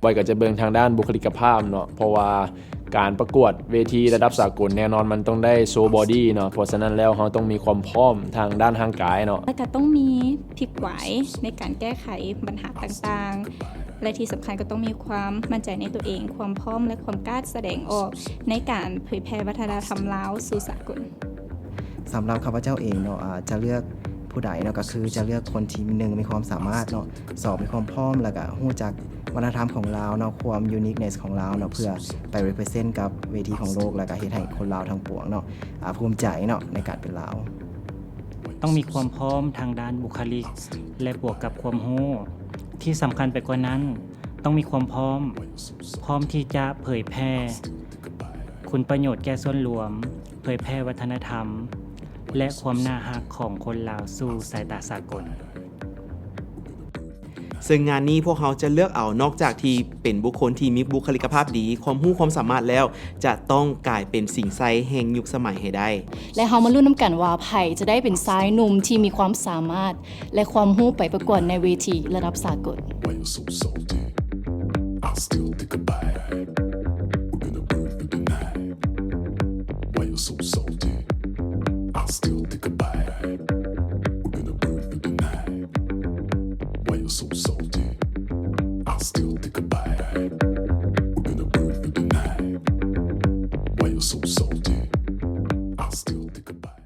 ໄວ້ກໍຈະເບິ່ງທາງດ້ານບຸກຄະລິກກະພາບເນາະ ເພາະວ່າການປະກວດເວທີລະດັບສາກົນ ແນ່ນອນມັນຕ້ອງໄດ້ໂຊບອດີ້ເນາະ. ເພາະສະນັ້ນແລ້ວ ເຮົາຕ້ອງມີຄວາມພ້ອມທາງດ້ານຮ່າງກາຍເນາະ. ແລະກໍຕ້ອງມີພິກໄວໃນການແກ້ໄຂບັນຫາຕ່າງໆ ແລະທີ່ສຳຄັນກໍຕ້ອງມີຄວາມໝັ້ນໃຈໃນຕົວເອງ, ຄວາມພ້ອມ ແລະຄວາມກ້າສະແດງອອກໃນການເຜີຍແຜ່ວັດທະນະທຳລາວສູ່ສາກົນ. ສຳລັບຂ້າພະເຈົ້າເອງເນາະ ອາ ຈະເລືອກຜູ້ໃດເນາະ ກໍຄືຈະເລືອກຄົນທີ່ ໜຶ່ງ ມີຄວາມສາມາດເນາະ, ສອງ ມີຄວາມພ້ອມ ແລ້ວກະຮູ້ຈັກວັດທະນະທຳຂອງລາວເນາະ, ຄວາມ uniqueness ຂອງລາວເນາະ ເພື່ອໄປ represent ກັບເວທີຂອງໂລກ ແລ້ວກະເຮັດໃຫ້ຄົນລາວທັງປວງເນາະ ອາ ພູມໃຈເນາະ ໃນການເປັນລາວ. ຕ້ອງມີຄວາມພ້ອມທາງດ້ານບຸກຄະລິກ ແລະບວກກັບຄວາມຮູ້. ທີ່ສຳຄັນໄປກວ່ານັ້ນ ຕ້ອງມີຄວາມພ້ອມ ພ້ອມທີ່ຈະເຜີຍແຜ່ຄຸນປະໂຫຍດແກ່ສ່ວນລວມ, ເຜີຍແຜ່ວັດທະນະທຳ ແລະຄວາມໜ້າຮັກຂອງຄົນລາວສູ່ສາຍຕາສາກົນ. ເຊິ່ງງານນີ້ພວກເຮົາຈະເລືອກເອົາ ນອກຈາກທີ່ເປັນບຸກຄົນທີ່ມີບຸກຄະລິກກະພາບດີ, ຄວາມຮູ້ຄວາມສາມາດແລ້ວ ຈະຕ້ອງກາຍເປັນສິງໄຊແຫ່ງຍຸກສະໄໝໃຫ້ໄດ້. ແລະເຮົາມາລຸ້ນນຳກັນວ່າໃຜຈະໄດ້ເປັນຊາຍໜຸ່ມທີ່ມີຄວາມສາມາດ ແລະຄວາມຮູ້ໄປປະກວດໃນເວທີລະດັບສາກົນ. Why you so salty? I still think about it. We're gonna burn through the night. Why you so salty? I still think about it. We're gonna burn through the night. Why you so salty? I still think about it.